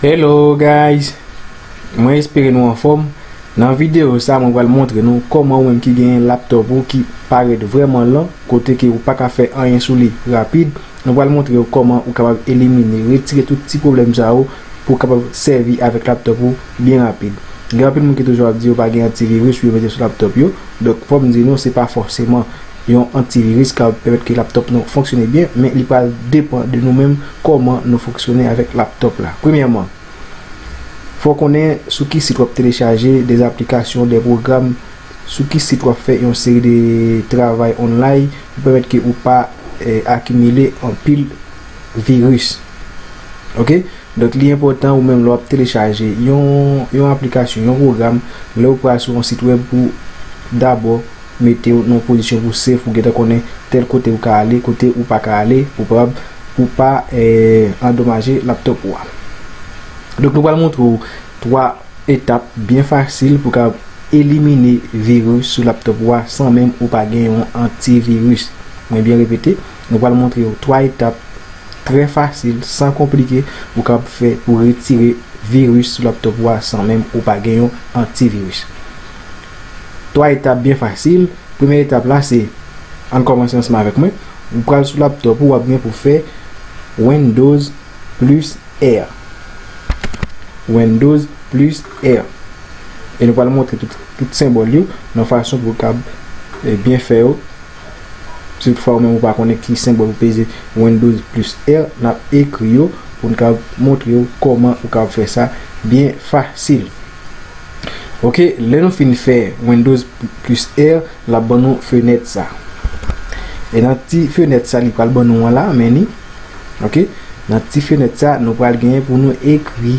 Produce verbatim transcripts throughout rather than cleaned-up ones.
Hello guys, mwen espere nou anfòm. Nan videyo sa mwen pral montre nou kòman ou menm ki genyen laptòp ou ki parèt vrèman lan, kote ke ou pa ka fè anyen sou li rapid, mwen pral montre ou kòman ou kapab elimine, retire tout ti pwoblèm sa yo pou w kapab sèvi avèk laptòp ou byen rapid. Gen anpil moun ki toujou ap di yo pa gen antiviris pou yo mete sou laptòp yo. Donk fò m di nou se pa fòseman yon antiviris k ap pèmèt ke laptòp nou fonksyone byen, men li pral depann de nou menm kòman nou fonksyone avèk laptòp la. Premyèman, fò w konnen sou ki sit w ap telechaje de aplikasyon, de pwogram, sou ki sit w ap fè yon seri de travay online pou pèmèt ke ou pa eh, akimile anpil viris. Oke? Donk li enpòtan ou menm lè w ap telechaje yon, yon aplikasyon, yon pwogram, lè w pral sou yon sit wèb pou dabò mete w nan yon pozisyon pou safe, pou gentan konnen tèl kote ou ka ale, kote ou pa ka ale, pou pa, pou pa eh, andomaje laptòp ou a. Donk nou pral montre w twa etap byen fasil pou w kapab elimine viris sou laptòp ou a san menm ou pa gen yon antiviris. Mwen byen repete, nou pral montre w twa etap trè fasil, san konplike, ou kapab fè pou retire viris sou laptòp ou a san menm ou pa gen yon antiviris. Twa etap byen fasil. Premye etap la se, ann kòmanse ansanm avèk mwen. Ou pral sou laptòp ou, w ap gen pou fè Windows plis R. Windows plis R. E nou pral montre tout, tout senbòl yo nan fason pou w kab eh, byen fè yo. Si toutfwa ou menm ou pa konnen ki senbòl pou peze Windows plis R, n ap ekri yo pou n ka montre w kòman ou ka fè sa byen fasil. Oke, lè nou fin fè Windows plis R, l ap ban nou fenèt sa. E nan ti fenèt sa li pral ban nou an la, men ni. Oke, nan ti fenèt sa nou pral genyen pou nou ekri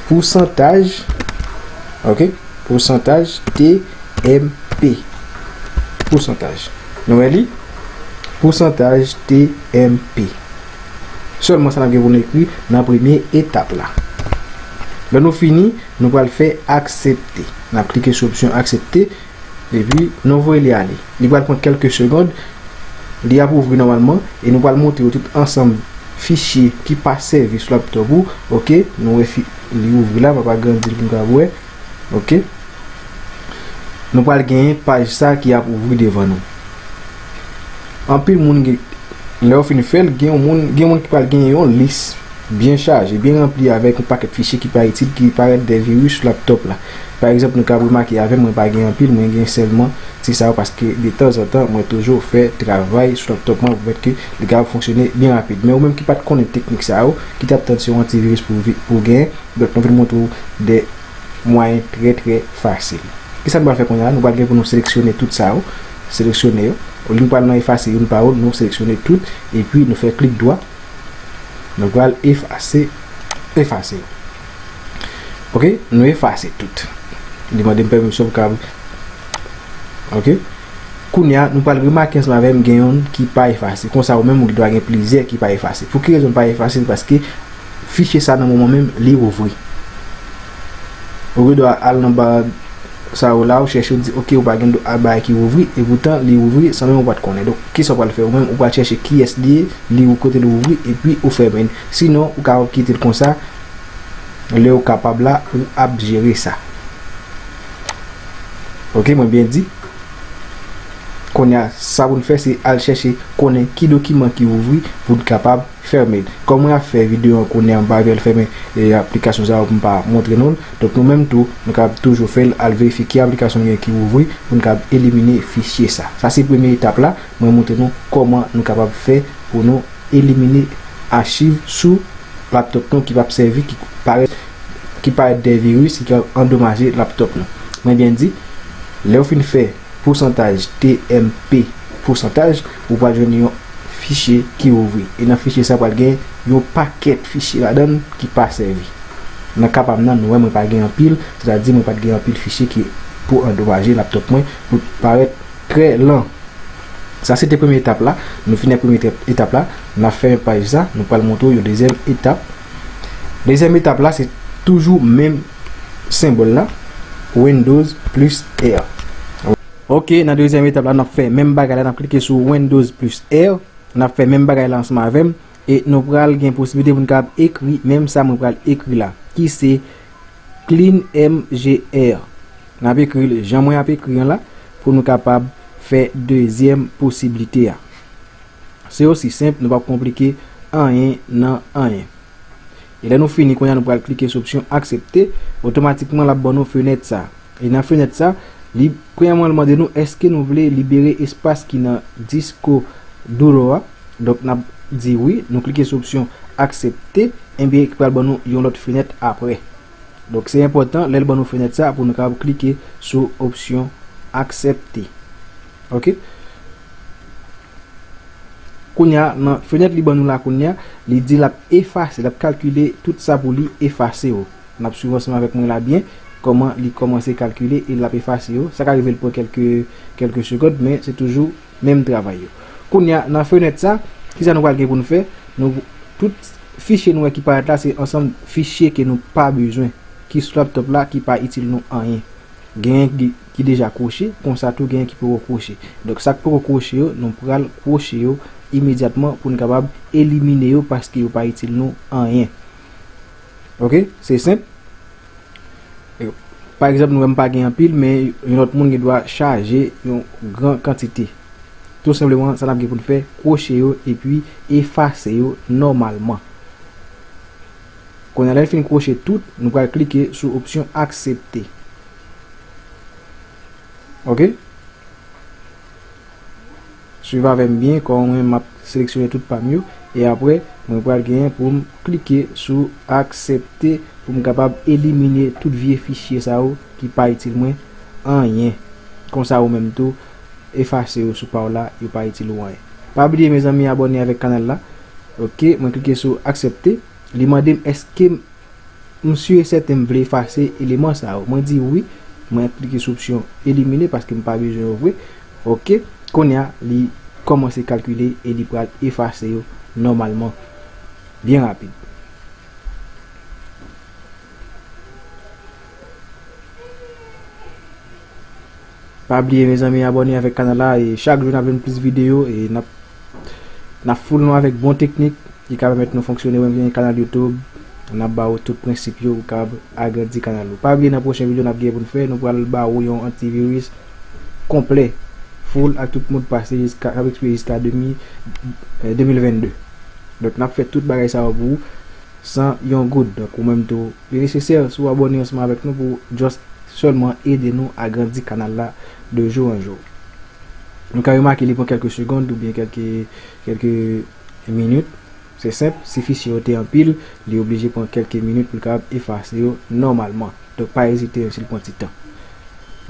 pousantaj. Oke, pousantaj T M P. Pousantaj. Nou wè li? Pousantaj T M P. Sèlman sa n ap gen pou nou ekri nan premye etap la. Lè nou fini, nou pral fè aksepte. N ap klike sou opsyon aksepte, epi nou voye li ale. Li pral pran kèlke segond, li ap ouvri nòmalman, e nou pral montre w tout ansanm fichye ki pa sèvi sou laptòp ou. Oke, nou wè fi, li ouvri la, m ap agrandi l pou nou ka wè. Oke. Nou pral genyen paj sa ki ap ouvri devan nou. Anpil moun gen, lè yo fin fè l, gen yon moun, gen moun ki pral genyen yon lis byen chaje, byen ranpli avèk yon pakèt fichye ki pa itil, ki parèt de viris sou laptòp la. Pa egzanp, nou ka remake avè m, mwen pa gen anpil, mwen gen sèlman ti sa yo paske detanzantan mwen toujou fè travay sou laptòp mwen pou pèmèt ke li kapab fonksyone byen rapid. Men ou menm ki pa t konnen teknik sa yo, ki t ap tann se yon antiviris pou, pou genyen, donk nou vin montre w de mwayen trè trè fasil. Kisa nou pral fè kounye a? Nou pral gen pou nou seleksyone tout sa yo. Seleksyone yo. Olye nou pral nan efase youn pa youn, nou seleksyone tout, epi nou fè klik dwa. Nou pral efase, efase yo. Oke, nou efase tout. Li mande m pèmisyon pou ka. Oke. Kounye a, nou pral remake ansanm avè m gen youn ki pa efase. Konsa ou menm ou gen dwa gen plizyè ki pa efase. Pou ki rezon l pa efase? Paske fichye sa nan moman menm li ouvri. Ou gen dwa al nan ba sa yo la, ou chèche, ou di, oke, ou pa gen dwa bagay ki ouvri, e poutan li ouvri san menm ou pa t konnen. Donk, kisa w pral fè ou menm? Ou pral chèche kiyès li ye, li ou kote l ouvri, epi ou fèmen l. Sinon, ou kapab kite l konsa, lè ou kapab la, ou ap jere sa. Oke, mwen byen di. Kounye a, sa pou n fè, se al chèche konnen ki dokiman ki ouvri pou n kapab fèmen l. Kòm mwen ap fè videyo an kounye a, m pa vle al fèmen e, aplikasyon sa yo pou m pa montre nou l. Donk nou menm tou, nou kapab toujou fè l, al verifye ki aplikasyon nou gen ki ouvri pou n kapab elimine fichye sa. Sa se premye etap la, mwen montre nou kòman nou kapab fè pou nou elimine achiv sou laptòp nou ki p ap sèvi, ki parèt, ki parèt de viris ki kapab andomaje laptòp nou. Mwen byen di, lè w fin fè pousantaj T M P pousantaj, ou pral jwenn yon fichye ki ouvri. E nan fichye sa pral gen yon pakèt fichye ladan l ki pa sèvi. Nan ka pa m nan, nou wè mwen pa gen anpil, sètadi mwen pa t gen anpil fichye ki pou andomaje laptòp mwen pou l parèt trè lan. Sa se te premye etap la. Nou fini ak premye etap, etap la, n ap fèmen paj sa, nou pral montre w yon dezyèm etap. Dezyèm etap la, se toujou menm senbòl la, Windows plis R. Oke, nan dezyèm etap la, n ap fè menm bagay la, n ap klike sou Windows plis R. N ap fè menm bagay la ansanm avè m. E nou pral gen posiblite pou n kapab ekri menm sa mwen pral ekri la, ki se clean M G R. N ap ekri l jan mwen ap ekri an la, pou nou kapab fè dezyèm posiblite a. Se osi senp, nou p ap konplike anyen nan anyen. E lè nou fini, kounye a nou pral klike sou opsyon aksepte, otomatikman l ap ban nou fenèt sa. E nan fenèt sa, li, premyèman, li mande nou èske nou vle libere espas ki nan disko duro a. Donk, n ap di wi, nou klike sou opsyon aksepte, ebyen, ki pral ban nou yon lòt fenèt apre. Donk, se enpòtan, lè l ban nou fenèt sa, pou nou kapab klike sou opsyon aksepte. Oke? Kounye a, nan fenèt li ban nou la kounye a, li di l ap efase, l ap kalkile tout sa pou li efase yo. N ap swiv ansanm avèk mwen la byen, kòman li kòmanse kalkile e l ap efase yo. Sa ka rive l pran kèlke, kèlke segonn, men se toujou menm travay yo. Kounye a, nan fenèt sa, kisa nou pral gen pou n fè? Nou, tout fichye nou wè ki parèt la, se ansanm fichye ke nou pa bezwen, ki sou laptop la, ki pa itil nou anyen. Genyen ki, ki deja kwoche, konsa tou genyen ki poko kwoche. Donk, sa k poko kwoche yo, nou pral kwoche yo imedyatman pou n kapab elimine yo paske yo pa itil nou anyen. Oke? Se senp. E, pa egzanp, nou wè m pa gen anpil, men yon lòt moun gen dwa chaje yon gran kantite. Tou senpleman, sa n ap gen pou n fè, kwoche yo epi efase yo nòmalman. Kounye a, lè n fin kwoche tout, nou pral klike sou opsyon aksepte. Oke? Swiv avè m byen, kòm mwen, m ap seleksyone tout pa m yo, e apre, mwen pral genyen pou m klike sou aksepte pou m kapab elimine tout vye fichye sa yo ki pa itil mwen anyen. Konsa ou menm tou, efase yo sou pa w la, yo pa itil ou anyen. Pa bliye, mezanmi, abòne avèk kanal la. Oke, mwen klike sou aksepte. Li mande m èske m si e sèten m vle efase eleman sa yo. Mwen di wi, mwen klike sou opsyon elimine paske m pa bezwen yo vre. Oke, kounye a, li kòmanse kalkile e li pral efase yo nòmalman, byen rapid. Pa bliye, mezanmi, abòne avèk kanal la, e chak jou n ap jwenn plis videyo, e n ap, n ap full nou avèk bon teknik ki ka pèmèt nou fonksyone, ou menm ki gen kanal YouTube, n ap ba ou tout prensip yo pou w kapab agrandi kanal ou. Pa bliye, nan pwochen videyo n ap gen pou n fè, nou pral ba ou yon antiviris konplè, full ak tout modpas jiska, k ap ekspire jiska de mil, eh, de mil vennde. Donk, n ap fè tout bagay sa yo pou ou san yon goud. Donk, ou menm tou, li nesesè si w abòne ansanm avèk nou pou just sèlman ede nou agrandi kanal la de jour en jour. Nou ka remake li pran kèlke segonn oubyen kèlke, kèlke minit. Se senp, si fichye yo te anpil, li oblije pran kèlke minit pou l kapab efase yo nòmalman. Donk, pa ezite, menm si l pran ti tan.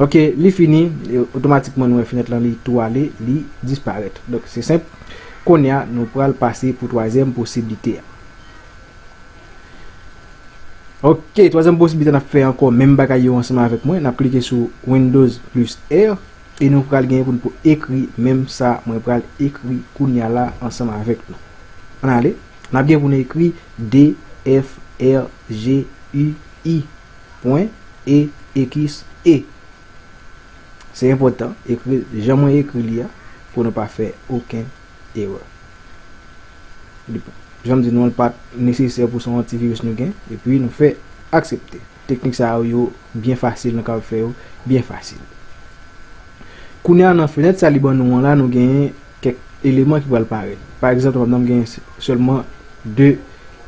Oke, li fini, e, otomatikman nou wè fenèt lan li tou ale, li disparèt. Donk, se senp. Kounye a, nou pral pase pou twazyèm posiblite a. Oke, twazyèm posiblite, n ap fè ankò menm bagay yo ansanm avèk mwen. N ap klike sou Windows plis R e nou pral genyen pou n pou ekri menm sa mwen pral ekri kounye a la ansanm avèk nou. Ann ale. N ap gen pou n ekri D F R G U I pwen E X E. Se enpòtan, ekri l jan mwen ekri li a, pou nou pa fè okenn erè. Jan m di nou an, l pa t nesesè pou se yon antiviris nou gen, epi nou fè aksepte. Teknik sa yo, yo byen fasil, nou kapab fè yo byen fasil. Kounye a, nan fenèt sa li ban nou an la, nou genyen kèk eleman ki pral parèt. Pa egzanp, nou genyen sèlman de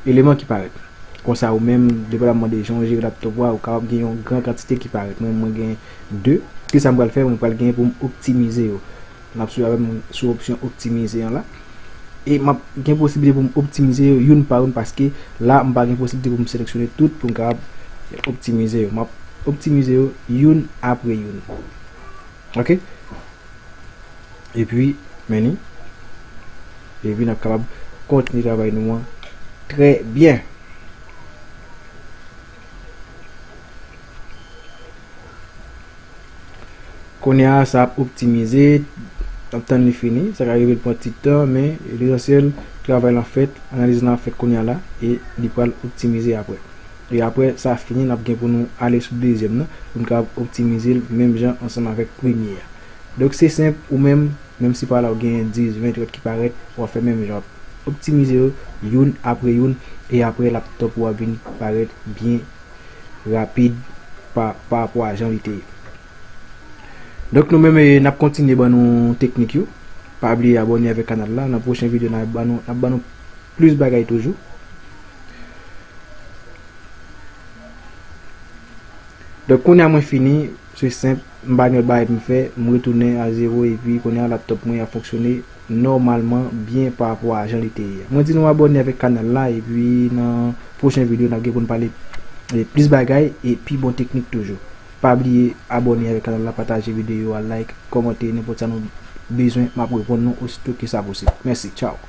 eleman ki parèt. Konsa, ou menm, depandamman de jan w jere laptop ou a, ou kapab gen yon gran kantite ki parèt. Mwen, mwen gen de. Kisa m pral fè? Mwen pral gen pou m optimize yo. N ap swiv avè m sou opsyon optimize an la. E m ap gen posiblite pou m optimize yo youn pa youn, paske la, m pa gen posiblite pou m seleksyone tout pou m kapab optimize yo. M ap optimize yo youn apre youn. Oke? Epi, men ni. Epi, n ap kapab kontinye travay nou an trè byen. Kounye a, sa ap optimize, n ap tann li fini. Sa ka rive l pran ti tan, men lesansyèl, travay lan fèt, analiz lan ap fèt kounye a la, e li pral optimize apre. E apre sa fini, n ap gen pou nou ale sou dezyèm nan, pou n kapab optimize l menm jan ansanm avèk premye a. Donk, se senp, ou menm, menm si pa la ou gen dis, ven, trant ki parèt, w ap fè menm jan, w ap optimize yo youn apre youn, e apre laptop ou a vin parèt byen rapid pa, pa rapò a jan li te ye. Donk nou menm, eh, n ap kontinye ban nou teknik yo. Pa bliye abòne avèk kanal la. Nan pwochen videyo, n ap ban nou, n ap ban nou plis bagay toujou. Donk kounye a mwen fini, se senp, m pa gen lòt bagay pou m fè, m retounen a zewo epi kounye a laptop mwen ap fonksyone nòmalman byen pa rapò a jan li te ye. Mwen di nou abòne avèk kanal la epi nan pwochen videyo n ap gen pou n pale, eh, plis bagay e pi bon teknik toujou. Pa bliye abòne avèk kanal la, pataje videyo a, like, kòmante, nenpòt sa nou bezwen, m ap reponn nou osito ke sa posib. Mèsi, tchaw.